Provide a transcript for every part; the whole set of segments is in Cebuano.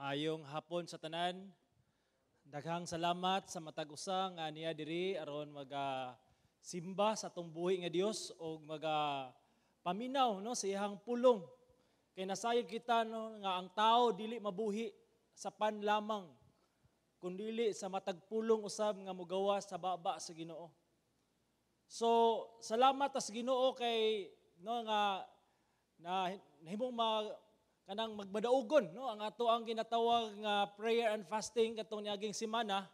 Maayong hapon sa tanan. Daghang salamat sa matag usa nga niya diri aron maga simba sa atong buhi nga Dios og maga paminaw, no, sa iyang pulong. Kay nasayod kita, no, nga ang tao dili mabuhi sa pan lamang kundili sa matag pulong usab nga mogawas sa baba sa Ginoo. So salamat sa Ginoo kay, no, nga na nahimong kanang magmadaugon, no, ang ato ang ginatawag nga prayer and fasting katong niaging semana,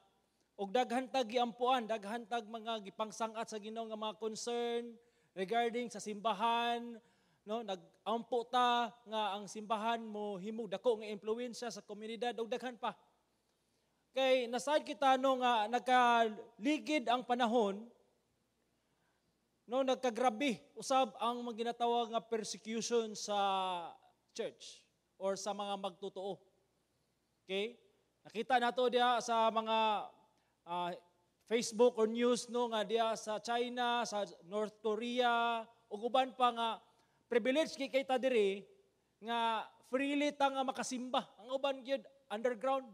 ug daghan tag giampuan, daghan tag mga gipangsang-at sa Ginoo nga mga concern regarding sa simbahan, no. Nagampo ta nga ang simbahan mo himog dako nga impluwensya sa komunidad ug daghan pa. Kay nasayod kita, no, nga nagkaligid ang panahon, no, nagkagrabe usab ang mga ginatawag nga persecution sa church or sa mga magtotoo. Okay? Nakita nato diha sa mga Facebook or news, no, nga diha sa China, sa North Korea ug uban pa nga privilege kay kita diri nga freely ta nga makasimba. Ang uban gyud underground.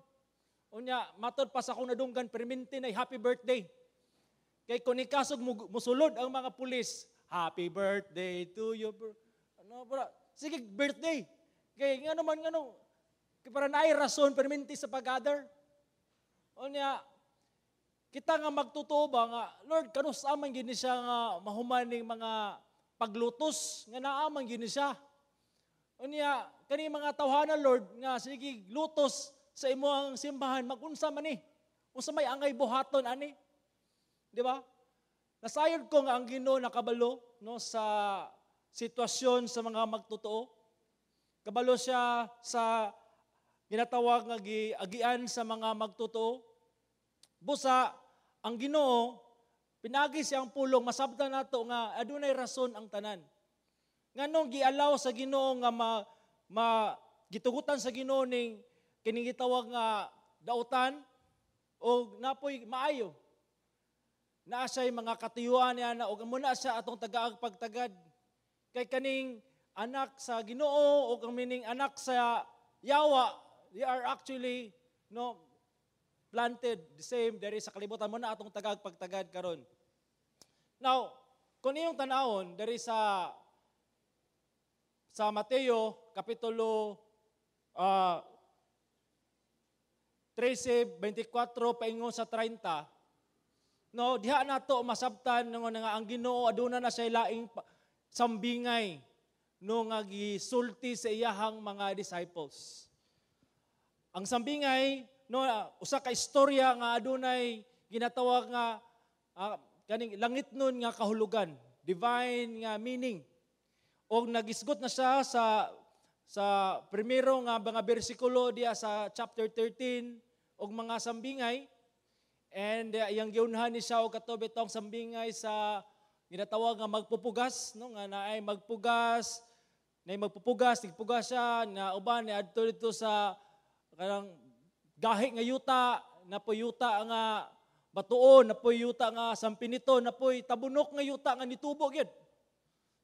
Unya matod pa sa akong nadunggan, perminti na happy birthday. Kay kung ikasog musulod ang mga pulis, "Happy birthday to you, bro." Ano bro? Sige, birthday. Kay nga naman ngano kay para naay rason perminti sa pag-gather. Unya kita nga magtotoo ba nga, Lord, kanus man gini siya nga mahuman ning mga paglutos nga naa man gini siya. Unya kani mga tawhana, Lord, nga sige lutos sa imong simbahan, magunsa man ni? Unsa may angay buhaton ani? Di ba? Nasayod ko nga ang Ginoo nakabalo, no, sa sitwasyon sa mga magtotoo. Kabalo siya sa ginatawag nga giagian sa mga magtotoo. Busa ang Ginoo pinagi siyang pulong, masabtan nato nga adunay rason ang tanan. Nganong gialaw sa Ginoo nga ma gitugutan sa Ginoo ning kining gitawag nga dautan og napoy maayo. Naa siya'y mga katuyuan niya na og muna siya atong tagaag pagtagad. Kay kaning anak sa Ginoo o ang mining anak sa yawa, they are actually, no, planted the same diri sa kalibutan mo na atong tagaag pagtagad karon. Now, kung iyong tanawon diri sa Mateo kapitulo 13:24 paingon sa 30, no, diha nato masabtan nga ang Ginoo aduna na siya laing sambingay, no, nga gisulti sa iyahang mga disciples. Ang sambingay, no, usa ka istorya nga adunay ginatawag nga kaning langit nun nga kahulugan, divine nga meaning. Og nagisgot na siya sa primero nga mga bersikulo diya sa chapter 13 og mga sambingay, and iyang giunhan ni siya og kato bitong sambingay sa ginatawag nga magpupugas, no, nga naay magpugas, naay magpupugas, nagpugas siya na uban ni adto dito sa kanang gahi nga yuta, napoy yuta nga batuon, napoy yuta nga sampinito, napoy tabunok nga yuta nga nitubo gyud.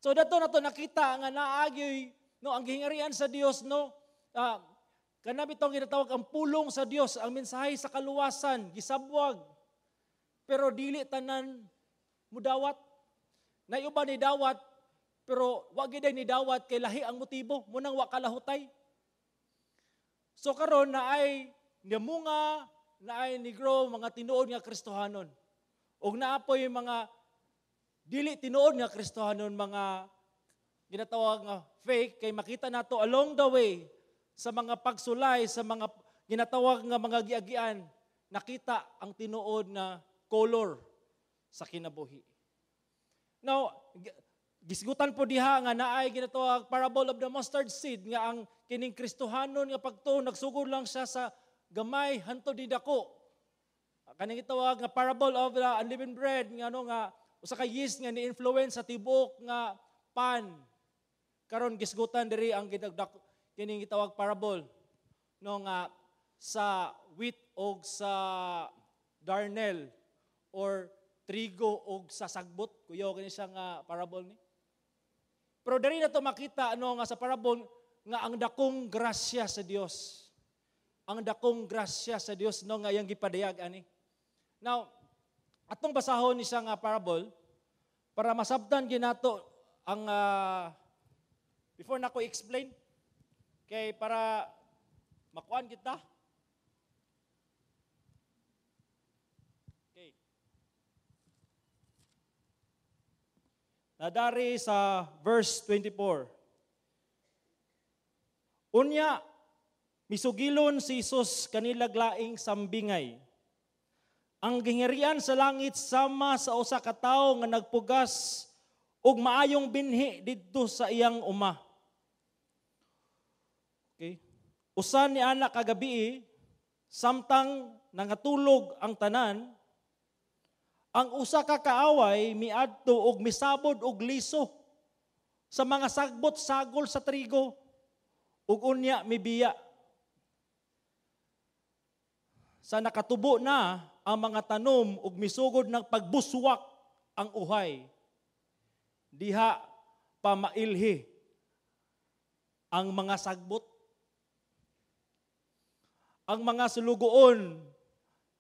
So dato nato nakita nga naagyoy, no, ang gihingarian sa Dios, no, kana bitong ginatawag ang pulong sa Dios, ang mensahe sa kaluwasan, gisabwag. Pero dili tanan mudawat. Naiuban ni dawat, pero wa gid ni dawat kay lahi ang motibo, munang wa kalahutay. So karon naay nimunga, naay ni-grow mga tinuod nga Kristohanon. Og naa poy mga dili tinuod nga Kristohanon, mga ginatawag nga fake, kay makita nato along the way sa mga pagsulay, sa mga ginatawag nga mga giagian, nakita ang tinuod na color sa kinabuhi. Now, gisgutan po diha nga naay ginatawag parable of the mustard seed, nga ang kining Kristohanon nga pagtuo nagsugod lang siya sa gamay hantod di dako. Kaning gitawag nga parable of the unleavened bread, nga ano nga usa ka yeast nga ni-influence sa tibuok nga pan. Karon gisgutan diri ang gidagdak kining gitawag parable, no, nga sa wheat og sa darnel or trigo og sa sagbot, kuyaw kini siya nga parable ni. Pero diri na to makita, ano, nga sa parable nga ang dakong grasya sa Dios. ang dakong grasya sa Dios, no, nga iyang gipadayag ani. Now, atong basahon ni siya nga parable para masabtan ginato ang before nako explain kay para makuan kita. Okay. Nadari sa verse 24. Unya, misugilon si Jesus kanilag laing sambingay. Ang gihingarian sa langit sama sa usa ka tawo nga nagpugas og maayong binhi didto sa iyang uma. Okay. Usa ni ana kagabi, samtang nangatulog ang tanan, ang usa ka kaaway miadto og misabod og liso sa mga sagbot sagol sa trigo ug unya mibiya. Sa nakatubo na ang mga tanom ug misugod ng pagbuswak ang uhay, diha pa mailhi ang mga sagbot. Ang mga sulugoon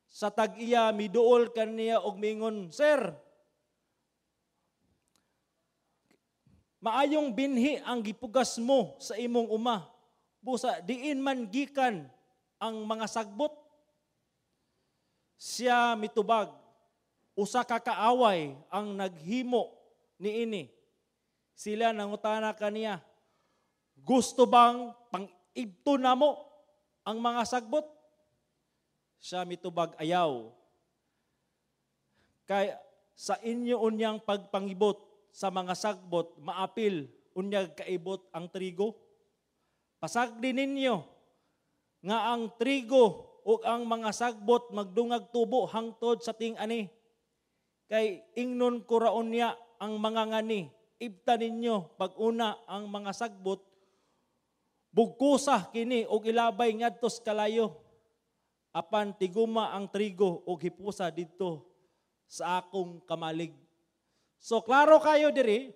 sa tag-iya miduol kaniya og mingon, "Sir, maayong binhi ang gipugas mo sa imong uma, busa diin man gikan ang mga sagbot?" Siya mitubag, "Usa ka kaaway ang naghimo niini." Sila nangutana kaniya, "Gusto bang pang-ibto namo ang mga sagbot?" Siya mitubag, "Ayaw. Kay sa inyo unyang pagpangibot sa mga sagbot, maapil unyag kaibot ang trigo. Pasagdi ninyo nga ang trigo ug ang mga sagbot magdungag tubo hangtod sa ting-ani. Kay ingnon ko ra unya ang mga ngani, ibta ninyo pag-una ang mga sagbot, bugkusa kini og ilabay ngadto sa kalayo. Apan tiguma ang trigo og hipusa didto sa akong kamalig." So klaro kayo diri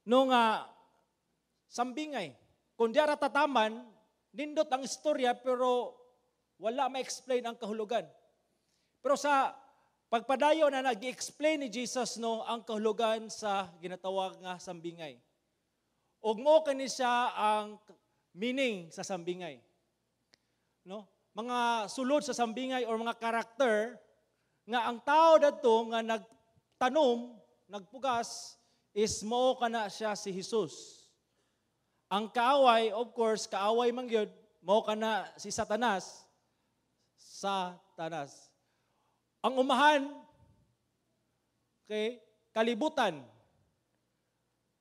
no nga sambingay. Kung di ra tataman, nindot ang istorya pero wala ma-explain ang kahulugan. Pero sa pagpadayon na nag-explain ni Jesus, no, ang kahulugan sa ginatawag nga sambingay. Og mo kani siya ang meaning sa sambingay. No? Mga sulod sa sambingay or mga karakter nga ang tao dadto nga nagtanom, nagpugas is mo kana siya si Jesus. Ang kaaway, of course, kaaway man gyud, mao kana si Satanas. Satanas. Ang umahan, okay, kalibutan.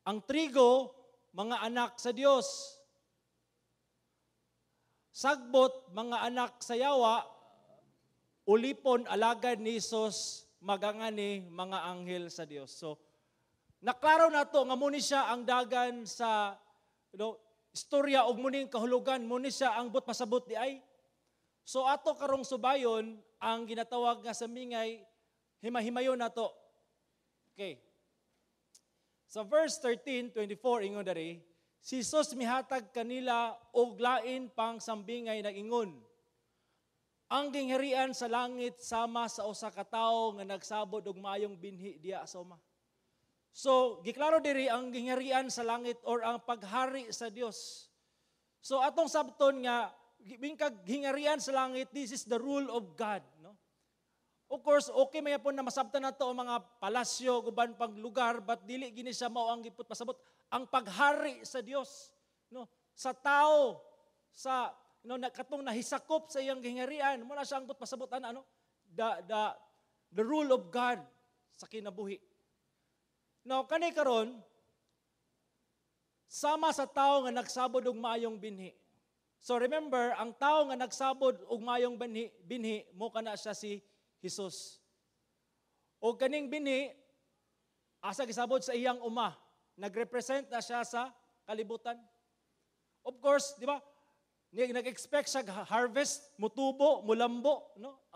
Ang trigo, mga anak sa Dios. Sagbot, mga anak sa yawa, ulipon, alagad ni Jesus, magangani, mga anghel sa Dios. So, naklaro na to, nga muni siya ang dagan sa istorya og muning kahulugan, muni siya ang but pasabot di ay. So ato karong subayon ang ginatawag nga sambingay, himahimayon nato. Okay. Sa verse 13:24 ingon diri, si Jesus mihatag kanila og lain pang sambingay nag-ingon, "Ang gingharian sa langit sama sa usa ka tawo nga nagsabod og maayong binhi diya sa uma." So, giklaro diri ang gingharian sa langit or ang paghari sa Dios. So, atong sabton nga bingkag gingharian sa langit, this is the rule of God, no? Of course, okay may po na masabtan nato ang mga palasyo, guban pang lugar, but dili gini siya mao ang gipot pasabot ang paghari sa Dios, no? Sa tao, sa no katong nahisakop sa iyang gingharian, mo na siya ang pasabot ano? The rule of God sa kinabuhi. Now, kani karon sama sa tao nga nagsabod og maayong binhi. So remember, ang tao nga nagsabod og maayong binhi mo kana siya si Jesus. O kaning binhi asa gisabod? Sa iyang uma. Nagrepresent na siya sa kalibutan. Of course, di ba? Nag-expect siya harvest, mutubo, mulambo, no?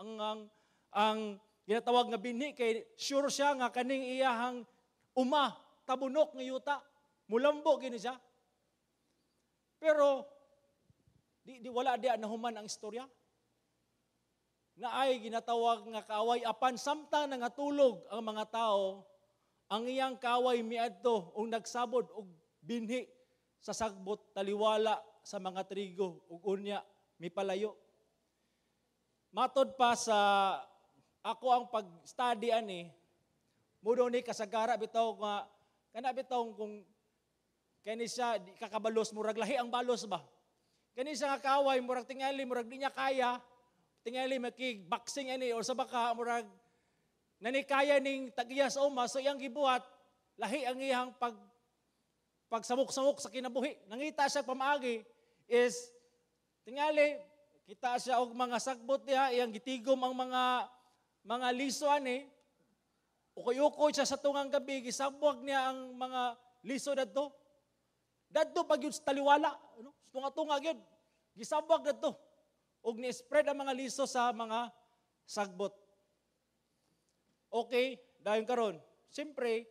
Ang ginatawag nga binhi kay sure siya nga kaning iyahang uma, tabunok nga yuta, mulambo gini siya. Pero Di wala diya nahuman ang istorya. Naay ginatawag nga kaaway, apan samtang nangatulog ang mga tao, ang iyang kaaway miadto ug nagsabod og binhi sa sagbot taliwala sa mga trigo ug unya mipalayo. Matod pa sa ako ang pag-study ani, mudo ni kasagara bitaw nga kana bitaw kung kani siya di kakabalos, murag lahi ang balos ba. Kani siya nga kaaway, murag tingali murag di niya kaya, tingali makig boxing ani or sa baka murag nani kaya ning tagiya sa uma, so iyang gibuhat lahi ang iyang pagsamok-samok sa kinabuhi. Nangita siya pamaagi is tingali kita siya og mga sagbot diha, iyang gitigom ang mga liso ani. Ukoy-ukoy siya sa tungang gabi, gisabwag niya ang mga liso dadto. Dadto pag yun sa taliwala, ano? Tunga-tunga gyud. Gisabwag dadto. Og ni-spread ang mga liso sa mga sagbot. Okay, dayon karon. Siyempre,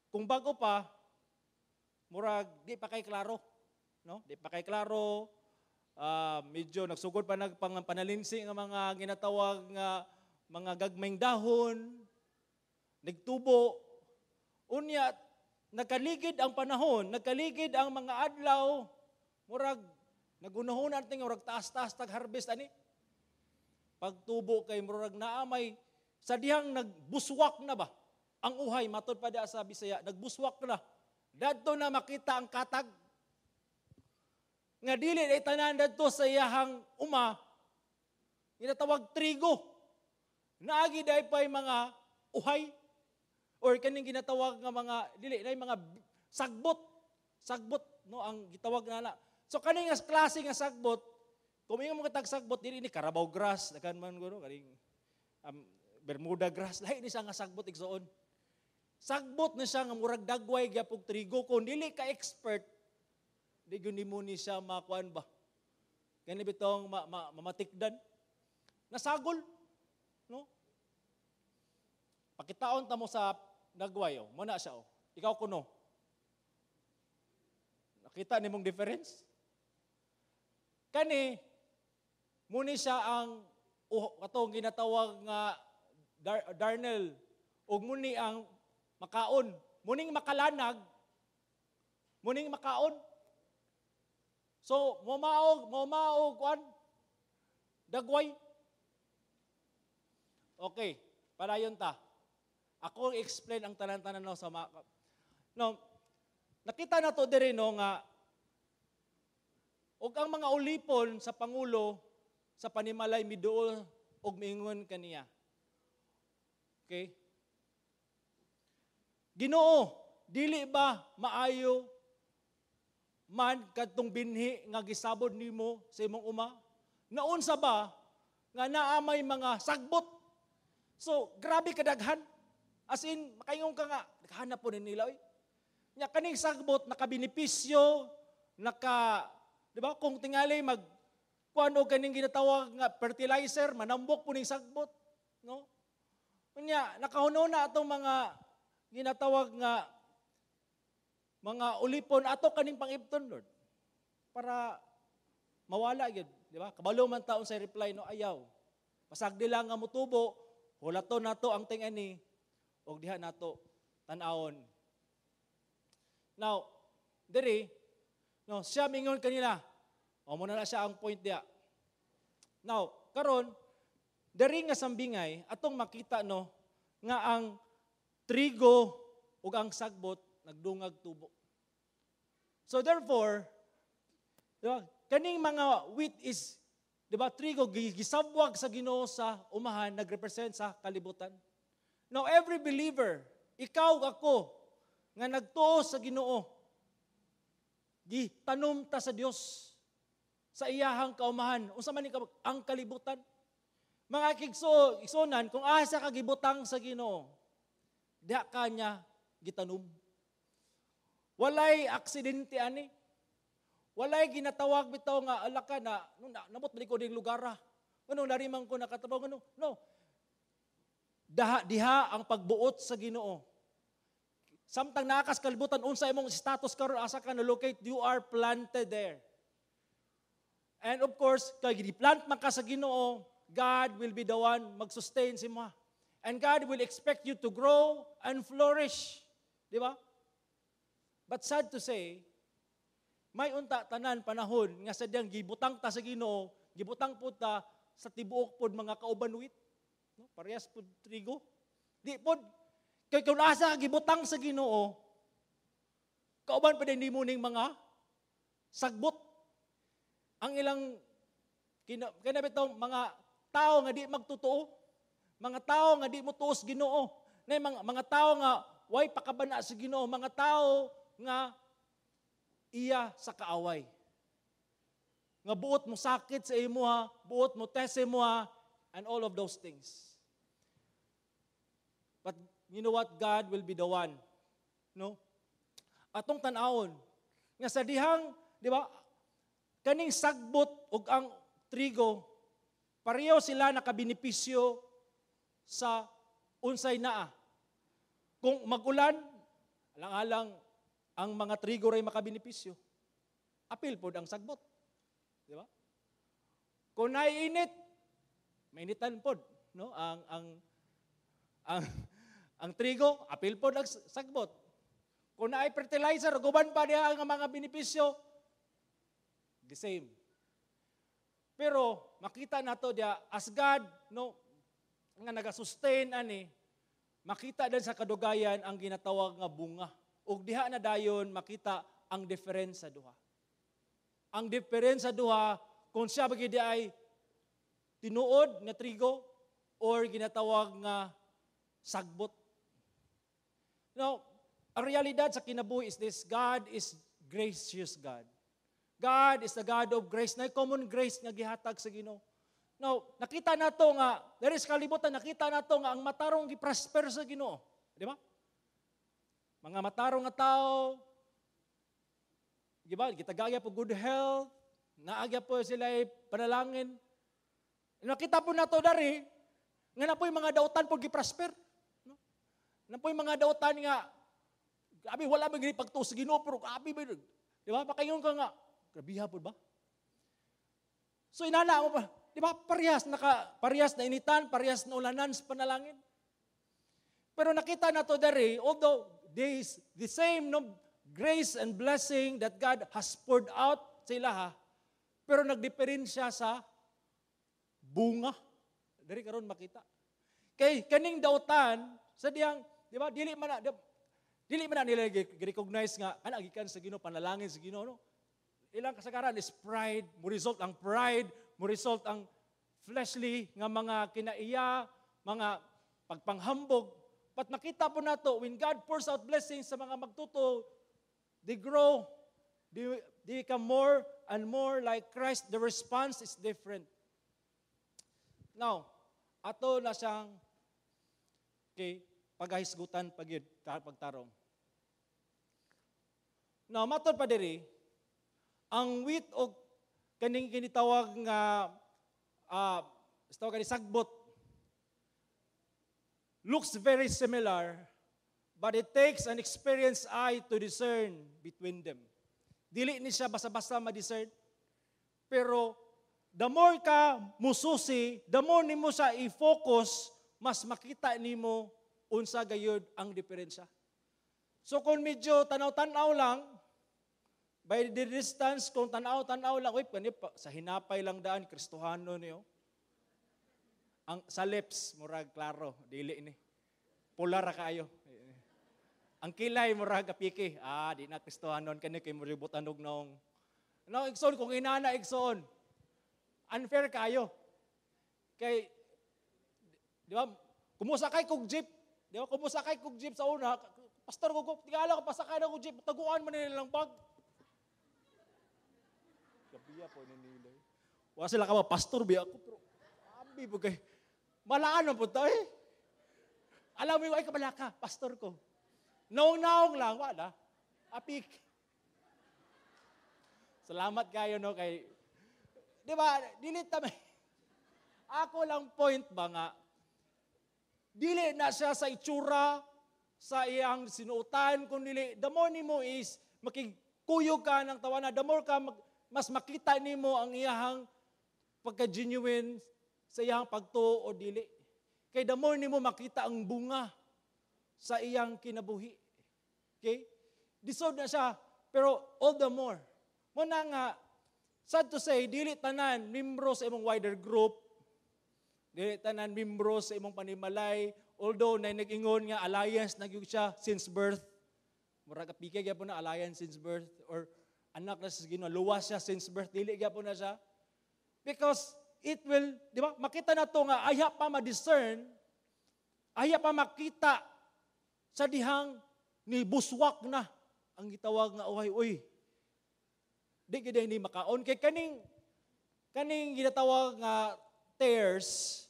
kung bago pa, murag di pa kay klaro, no? Di pa kay klaro. Medyo nagsugod pa nagpanalinsi nga mga ginatawag nga mga gagmayng dahon, nagtubo. Unya, nagkaligid ang panahon, nagkaligid ang mga adlaw, murag nagunahon ting murag taas-taas tag harvest ani. Pagtubo kay murag naamay sa dihang nagbuswak na ba ang uhay, matod pa diha sa Bisaya, nagbuswak na. Dadto na makita ang katag nga dili ay tanan dadto sa iyahang uma ginatawag trigo. Naagi dai pay mga uhay or kaning ginatawag nga mga dili nay mga sagbot. Sagbot no ang gitawag na na. So kaning nga klase nga sagbot, kung ingon mo kitag sagbot dili ni Carabao grass, daghan man guro kaning Bermuda grass, lahi ni siya nga sagbot igsoon. Sagbot na siya nga murag dagway gyapog trigo. Kung dili ka expert, di gyud nimo ni siya makuan ba. Gani bitong mamatikdan. Nasagol, no? Pakitaon ta mo sa dagway, oh. Muna siya, oh. Ikaw kuno. Nakita nimong difference? Kani muni siya ang katong ginatawag nga darnel ug muni ang makaon, muning makalanag, muning makaon. So momaog kuan dagway. Okay, padayon ta. Ako explain ang tanan-tanan no sa no. Nakita na to diri no nga og ang mga ulipon sa pangulo sa panimalay miduol og miingon kaniya. Okay? Ginoo, dili ba maayo man kadtong binhi nga gisabod nimo sa imong uma? Naunsa ba nga naa may mga sagbot? So, grabe kadaghan. As in, makaingon ka nga, nakahanap po ni nila. Oy. Nya kaning sagbot nakabenepisyo, naka, di ba? Kung tingali mag kuan og kaning ginatawag nga fertilizer, manambok po ning sagbot, no? Unya, nakahuno na atong mga ginatawag nga mga ulipon ato kaning pangibton, Lord. Para mawala gyud, di ba? Kabalo man taon sa reply no, ayaw. Pasagdi lang nga motubo, hulaton nato ang ting-ani og diha nato tan-awon. Now, diri no, siya mingon kanila. O mo na siya ang point diha. Now, karon diri nga sambingay atong makita no nga ang trigo ug ang sagbot nagdungag tubo. So therefore, di ba, kaning mga wheat is, di ba, trigo gisabwag sa Ginoo sa umahan, nagrepresent sa kalibutan. Now every believer, ikaw ako nga nagtuo sa Ginoo, gitanom ta sa Dios sa iyahang kaumahan. Unsa man ni ang kalibutan? Mga igsonan, kung asa ka gibutang sa Ginoo, diha ka niya gitanom. Walay aksidente ani. Walay ginatawag bitaw nga ala ka na, no, na namot man ko ding lugar ah. Ngano nariman ko nakatrabaho ngano? No. Diha ang pagbuot sa Ginoo. Samtang naakas kalibutan, unsa imong status karon, asa ka na locate, you are planted there. And of course, kay giplant man ka sa Ginoo, God will be the one mag-sustain sa imo. And God will expect you to grow and flourish. Di ba? But sad to say, may unta tanan panahon nga sa diyang gibutang ta sa Ginoo, gibutang pud ta sa tibuok pod mga kauban wheat. No? Parehas pod trigo. Di pod kay kung asa ka gibutang sa Ginoo, kauban pa din nimo ning mga sagbot. Ang ilang kina bitong mga tao nga di magtotoo, mga tao nga di mo tuos Ginoo, na mga tao nga way pakabana sa Ginoo, mga tao nga iya sa kaaway. Nga buot mo sakit sa imuha, buot mo test sa imuha, and all of those things. But you know what? God will be the one. No? Atong tan-awon nga sa dihang, di ba, kaning sagbot ug ang trigo, pareho sila nakabenepisyo sa unsay naa. Kung magulan, alang-alang ang mga trigo ray makabenepisyo. Apil pod ang sagbot. Di ba? Kung naiinit, mainitan pod, no? Ang trigo, apil pod ang sagbot. Kung naay fertilizer, guban pa diha ang mga benepisyo, the same. Pero makita nato diya as God, no, nga naga-sustain ani, makita din sa kadugayan ang ginatawag nga bunga. Ug diha na dayon makita ang difference sa duha. Ang difference sa duha kung siya ba gid ay tinuod nga trigo or ginatawag nga sagbot. Now, ang realidad sa kinabuhi is this: God is gracious God. God is the God of grace. Na common grace nga gihatag sa Ginoo. Now, nakita nato nga, there is kalibutan, nakita nato nga ang matarong gi-prosper sa Ginoo. Di ba? Mga matarong nga tao, di ba? Gitagaya po good health, naagya po sila ay panalangin. Nakita po nato dari, nga na po'y mga dautan po gi-prosper. No? Na po'y mga dautan nga, grabe, wala man gini pagtuo sa Ginoo, pero grabe ba? Di ba? Makaingon ka nga, grabiha po ba? So inana mo pa, di ba? Parehas na initan, parehas na ulanan sa panalangin. Pero nakita na to dari, although this the same, no, grace and blessing that God has poured out sa ilaha, pero nagdiferensya sa bunga. Dari karon makita. Kay kaning dautan sa diyang, di ba, dili man na nila gi-recognize nga ana gikan sa Ginoo, panalangin sa Ginoo, no. Ilang kasagaran is pride, mo result ang pride, mo result ang fleshly nga mga kinaiya, mga pagpanghambog. But makita po nato when God pours out blessings sa mga magtotoo, they grow, they become more and more like Christ. The response is different. Now, ato na siyang, okay, paghahisgutan pagyud pagtarong. Now, matod pa diri, ang wheat o kaning kinitawag nga tawag kani sagbot looks very similar, but it takes an experienced eye to discern between them. Dili ni siya basta-basta ma-discern. Pero the more ka mususi, the more nimo siya i-focus, mas makita nimo unsa gayud ang diferensya. So kung medyo tanaw-tanaw lang, by the distance, kung tanaw-tanaw lang, uy, kani sa hinapay lang daan, Kristohano niyo. Ang sa lips, murag klaro, dili ni. Pula ra kaayo. Ang kilay, murag apiki. Ah, di na Kristohanon kani kay muribot anog naong. No, igsoon, kung inana igsoon, unfair kayo. Kay, di ba, kumusakay kog jeep, di ba, kumusakay kog jeep sa una, pastor ko, tingala ko, pasakay na kog jeep, taguan man nila lang bag. Gabiya po ni nila. Wala sila ka ba, pastor, biya ako, pero, abi po kay, malaan po tayo eh. Alam mo yung, ay kabalaka, pastor ko. Naong-naong lang, wala. Apik. Salamat kayo, no, kay, di ba, dili ta ako lang point ba nga, dili na siya sa itsura, sa iyang sinuotan, kung dili, the more nimo is, makikuyog ka ng tawana, the more ka mag, Mas makita nimo ang iyahang pagka-genuine sa iyang pagtuo o dili. Kay the more nimo makita ang bunga sa iyang kinabuhi. Okay? Lisod na siya, pero all the more. Mao na nga, sad to say, dili tanan membro sa imong wider group, dili tanan membro sa imong panimalay, although na nag-ingon nga alliance na gyud siya since birth. Murag apike gyapon na alliance since birth or anak na sa Ginoo, luwas siya since birth, dili gyapon na siya. Because it will, di ba? Makita na to nga ayha pa ma-discern, ayha pa makita sa dihang ni buswak na ang gitawag nga uhay, uy. Di gid ni makaon kay kaning ginatawag nga tares,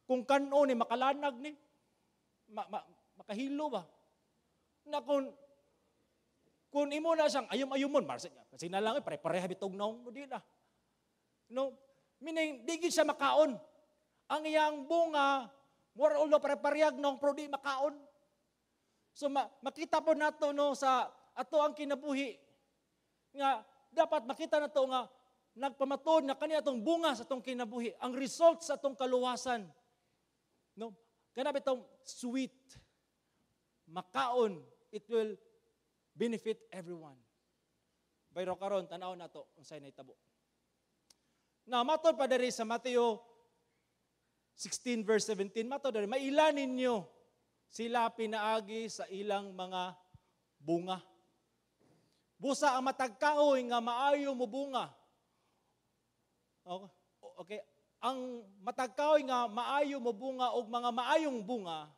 kung kan-on ni makalanag ni makahilo ba na kung imo na siyang ayom-ayomon, marsa kasi na lang eh, pare-pareha bitog naong, no, di na. No, meaning di gid siya makaon. Ang iyang bunga more or less pare-parehag naong, pero di makaon. So makita po nato, no, sa ato ang kinabuhi nga dapat makita nato nga nagpamatuod na kani atong bunga sa atong kinabuhi, ang result sa atong kaluwasan. No? Kana bitong sweet makaon, it will benefit everyone. Pero karon, tan-aw nato unsay nahitabo. Na matod pa diri sa Mateo 16 verse 17, matod diri, "Maila ninyo sila pinaagi sa ilang mga bunga. Busa ang matag kahoy nga maayo mo bunga." Okay, ang matag kahoy nga maayo mo bunga og mga maayong bunga.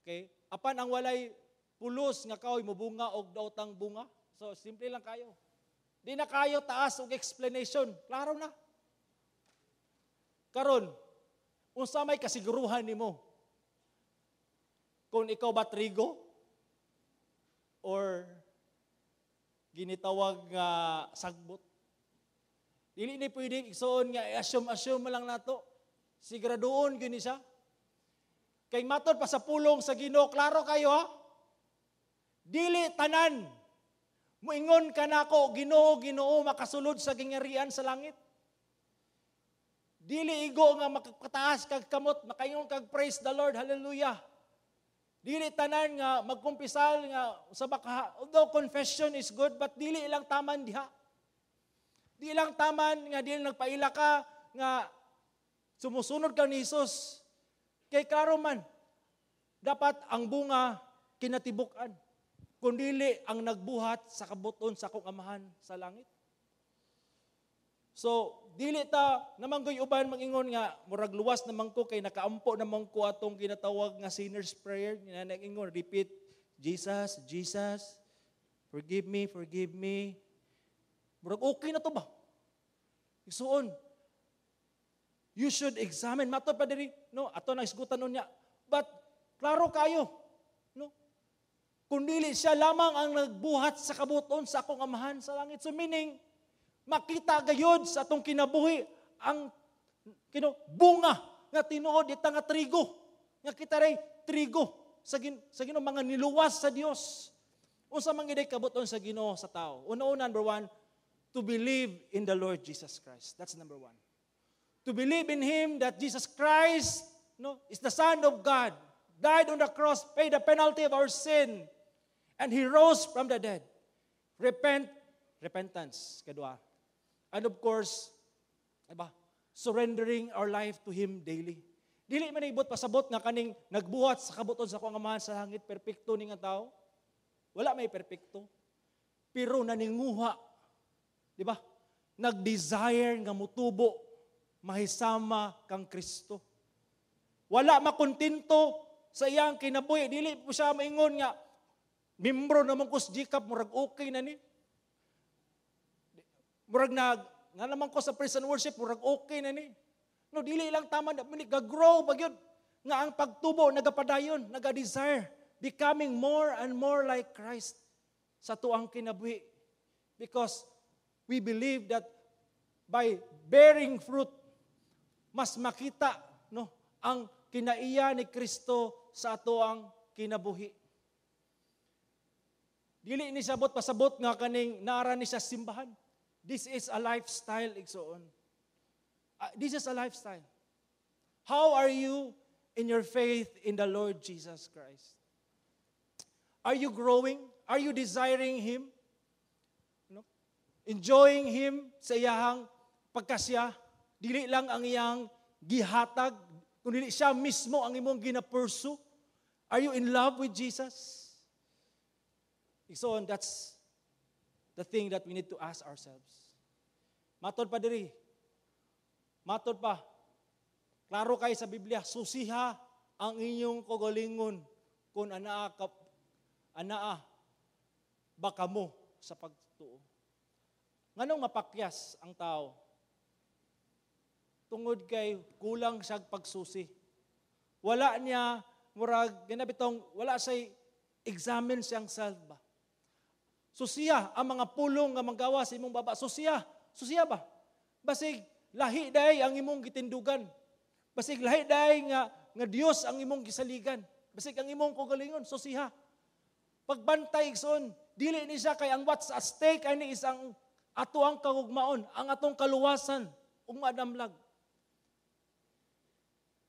Okay? Apan ang walay pulos nga kahoy mo bunga og daotang bunga. So simple lang kayo. Di na kayo taas og explanation. Klaro na. Karon, unsa may kasiguruhan nimo kung ikaw ba trigo or ginitawag nga sagbot? Dili ni pwede, igsoon, nga assume-assume lang nato. Siguraduon gyud ni siya. Kay matod pa sa pulong sa Ginoo, klaro kayo ha? Dili tanan muingon kanako, "Ginoo, Ginoo," makasulod sa gingharian sa langit. Dili igo nga makataas kag kamot, makaingon kag "Praise the Lord, hallelujah." Dili tanan nga magkumpisal nga sa baka, although confession is good, but dili lang taman diha. Di lang taman nga dili nagpaila ka nga sumusunod ka ni Jesus. Kay klaro man, dapat ang bunga kinatibuk-an. Kung dili ang nagbuhat sa kabuton sa akong Amahan sa langit. So, dili ta naman ko'y uban mangingon nga murag luwas naman ko kay nakaampo naman ko atong ginatawag nga sinner's prayer. Nga nag-ingon, repeat, "Jesus, Jesus, forgive me, forgive me." Murag okay na to ba? Igsuon, you should examine. Matod pa diri, no, ato na isgutan niya. But klaro kayo, no? Kung dili siya lamang ang nagbuhat sa kabuton sa akong Amahan sa langit. So meaning, makita gayod sa atong kinabuhi ang kino bunga nga tinuod ita nga trigo. Nga kita ray trigo sa Ginoo, mga niluwas sa Dios. Unsa man giday kabuton sa Ginoo sa tao? Una-una, number one, to believe in the Lord Jesus Christ. That's number one. To believe in Him, that Jesus Christ, no, is the Son of God, died on the cross, paid the penalty of our sin, and He rose from the dead. Repent, repentance, kadua. And of course, diba, surrendering our life to Him daily. Dili man ibot pasabot nga kaning nagbuhat sa kabuton sa akong Amahan sa langit, perpekto ni nga tao. Wala may perpekto. Pero naninguha, di ba? Nag-desire nga mutubo, mahisama kang Kristo. Wala makontento sa iyang kinabuhi. Dili po siya maingon nga, "Membro naman ko sa GCAP, murag okay na ni. Murag nag, nga naman ko sa praise and worship, murag okay na ni." No, dili lang tama na, ga-grow ba gyud nga ang pagtubo nagapadayon, naga-desire, becoming more and more like Christ sa tuang kinabuhi. Because we believe that by bearing fruit, mas makita, no, ang kinaiya ni Kristo sa atoang kinabuhi. Dili ni sabot pasabot nga kaning naara ni sa simbahan. This is a lifestyle, igsoon. This is a lifestyle. How are you in your faith in the Lord Jesus Christ? Are you growing? Are you desiring Him? No? Enjoying Him sa iyahang pagkasya? Dili lang ang iyang gihatag, kung dili siya mismo ang imong gina-pursue. Are you in love with Jesus? So that's the thing that we need to ask ourselves. Matod pa diri. Matod pa. Klaro kay sa Biblia, susiha ang inyong kaugalingon kung anaa ba kamo sa pagtuo. Nganong mapakyas ang tao? Tungod kay kulang siya pagsusi. Wala niya murag ganabitong wala say examine siyang self ba. Susiya ang mga pulong nga manggawa sa imong baba. Susiya, susiya ba? Basig lahi day ang imong gitindugan. Basig lahi day nga Dios ang imong gisaligan. Basig ang imong kaugalingon, susiha. Pagbantay, igsoon, dili ni siya kay ang what's at stake ani is ang ato ang kagugmaon, ang atong kaluwasan ug madamlag.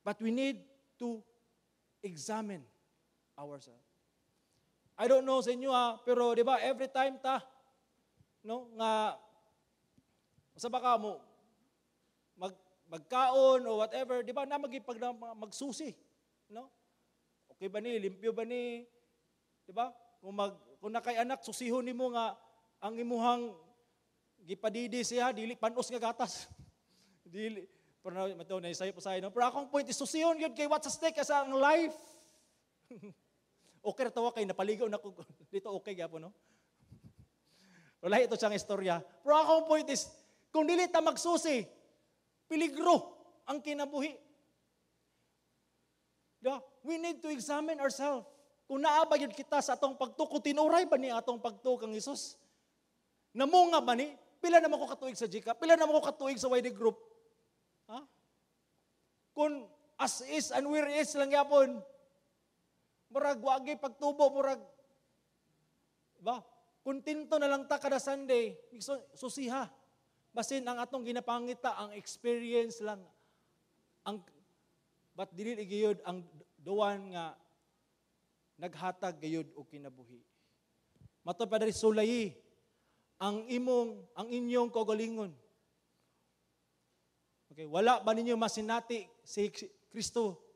But we need to examine ourselves. I don't know sa inyo ha, pero di ba every time ta, no, nga sa baka mo magkaon o whatever, di ba na magipag magsusi, no? Okay ba ni, limpyo ba ni, di ba? Kung nakay anak, susihon nimo nga ang imuhang gipadidi siya dili panos nga gatas. Dili pero na mato na isayo po sa, no? Pero akong point is susihon gyud kay what's at stake sa ang life. Okay ra tawa kay napaligaw na ko dito, okay gyapon, no? Wala ito siyang istorya. Pero akong point is, kung dili ta magsusi, peligro ang kinabuhi. Diba? We need to examine ourselves. Kung naa ba gyud kita sa atong pagtuo, tinuray ba ni atong pagtuo kang Hesus? Namunga ba ni? Pila naman ko katuig sa GCAP? Pila naman ko katuig sa YD group? Ha? Kung as is and where is lang yapon, murag wagi pagtubo, murag, ba? Kontento na lang ta kada Sunday, susiha. Basin ang atong ginapangita, ang experience lang. Ang, but dili gayud ang duwan nga naghatag gayud og kinabuhi. Matod pa diri, sulayi ang inyong kaugalingon. Okay, wala ba ninyo masinati si Kristo,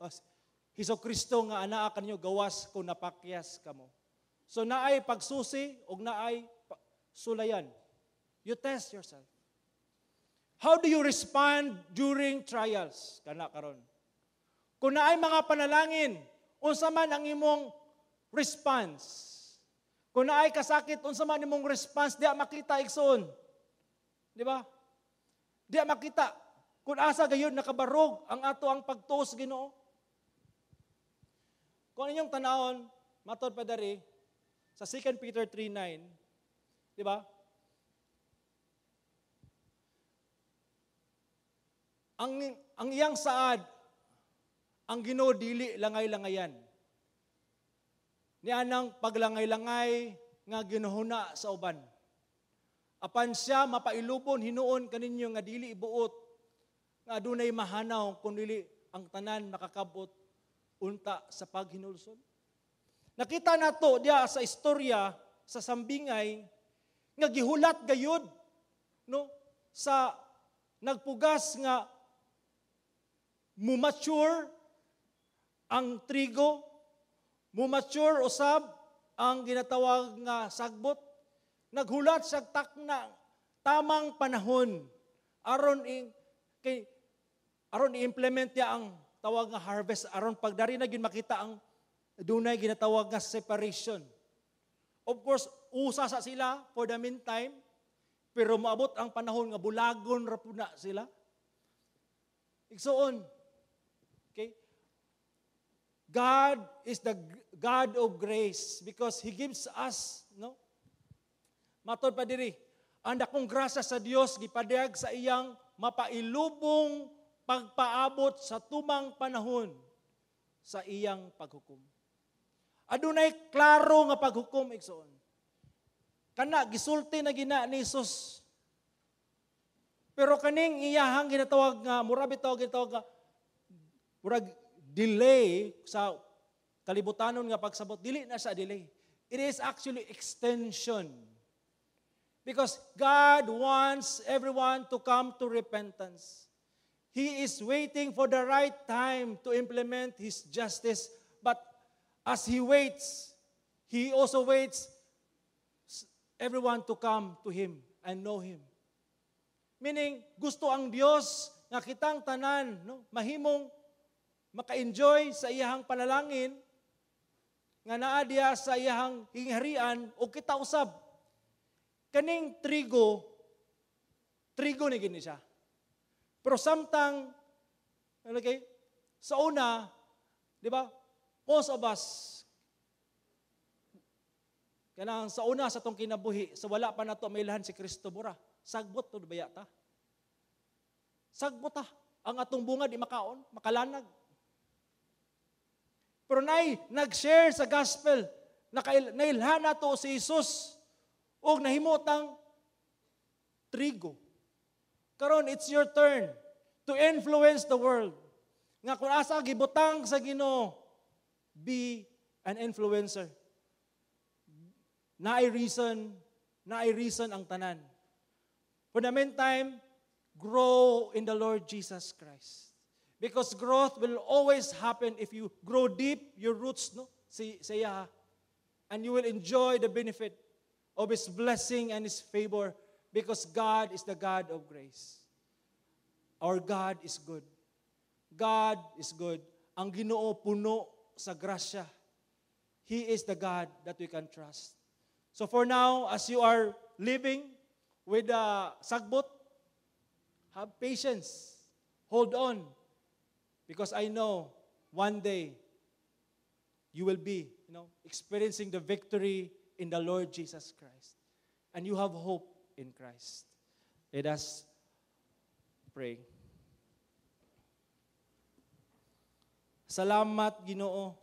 Hesus Kristo nga anaa kanyo gawas kung napakyas kamo? So naay pagsusi ug naay sulayan. You test yourself. How do you respond during trials? Kana karon. Kung naay mga panalangin, unsa man ang imong response? Kung naay kasakit, unsa man imong response? Diya makita, igsoon. Di ba? Diya makita kung asa gayud nakabarog ang ato ang pagtuo sa Ginoo. Kung inyong tanawon, matod pa dari sa 2 Peter 3:9, di ba? Ang iyang saad, ang Ginoo dili langay-langayan. Nianang paglangay-langay nga ginuhuna sa uban. Apan siya mapailubon hinuon kaninyo nga dili ibuot nga adunay mahanaw kun dili ang tanan makakabot unta sa paghinulsol. Nakita nato diya sa istorya sa sambingay nga gihulat gayud, no, sa nagpugas nga mumature ang trigo, mumature usab ang ginatawag nga sagbot. Naghulat sa takna tamang panahon aron i-implement niya ang tawag nga harvest, aron pagdari na gyud makita ang dunay ginatawag nga separation. Of course, usa sa sila for the meantime, pero moabot ang panahon nga bulagon ra pud na sila. Igsoon, okay? God is the God of grace because He gives us, no? Matod pa diri, ang dakong grasya sa Dios gipadayag sa iyang mapailubong pagpaabot sa tumang panahon sa iyang paghukom. Adunay klaro nga paghukom, igsoon. Kana gisulti na gina ni Jesus. Pero kaning iyahang ginatawag nga mura bitaw ginatawag nga murag delay sa kalibutanon nga pagsabot, dili na sa delay. It is actually extension. Because God wants everyone to come to repentance. He is waiting for the right time to implement His justice. But as He waits, He also waits everyone to come to Him and know Him. Meaning, gusto ang Dios nga kitang tanan, no, mahimong maka-enjoy sa iyahang panalangin nga naa diya sa iyahang hingharian o kita usab. Kaning trigo, trigo ni gini siya. Pero samtang, okay, sa una, di ba, most of us, kanang sa una sa atong kinabuhi, sa wala pa nato mailhan si Kristo bura, sagbot to baya ta. Sagbot ta. Ang atong bunga di makaon, makalanag. Pero nay, nag-share sa gospel, nailhan nato si Jesus, ug nahimutang trigo. Karon, it's your turn to influence the world. Nga kung asa gibutang sa Ginoo, be an influencer. Naay reason ang tanan. For the meantime, grow in the Lord Jesus Christ. Because growth will always happen if you grow deep your roots, no? Si sa iya. And you will enjoy the benefit of His blessing and His favor because God is the God of grace. Our God is good. God is good. Ang Ginoo puno sa grasya. He is the God that we can trust. So for now, as you are living with the sagbot, have patience. Hold on. Because I know one day you will be experiencing the victory in the Lord Jesus Christ. And you have hope in Christ. Let us pray. Salamat, Ginoo,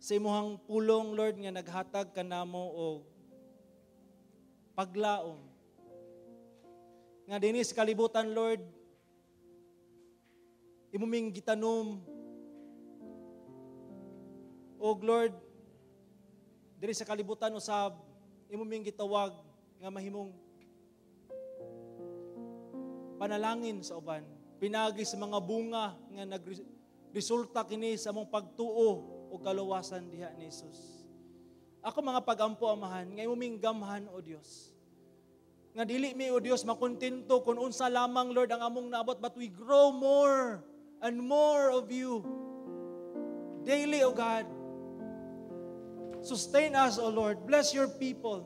sa imuhang pulong, Lord, nga naghatag kanamo og paglaom. Nga dinhi sa kalibutan, Lord, imo ming gitanom. Og Lord, diri sa kalibutan usab, imo ming gitawag nga mahimong panalangin sa uban. Pinagi sa mga bunga nga nagresulta kini sa among pagtuo o kaluwasan diha ni Jesus. Ako mga pagampo, Amahan, nga imo ming gamhan, O Dios. Nga dili mi, O Dios, makontento kung unsa lamang, Lord, ang among naabot, but we grow more and more of you. Daily, O God. Sustain us, O Lord. Bless your people.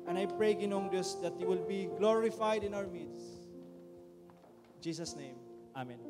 And I pray, Ginoong Diyos, that you will be glorified in our midst. In Jesus' name, Amen.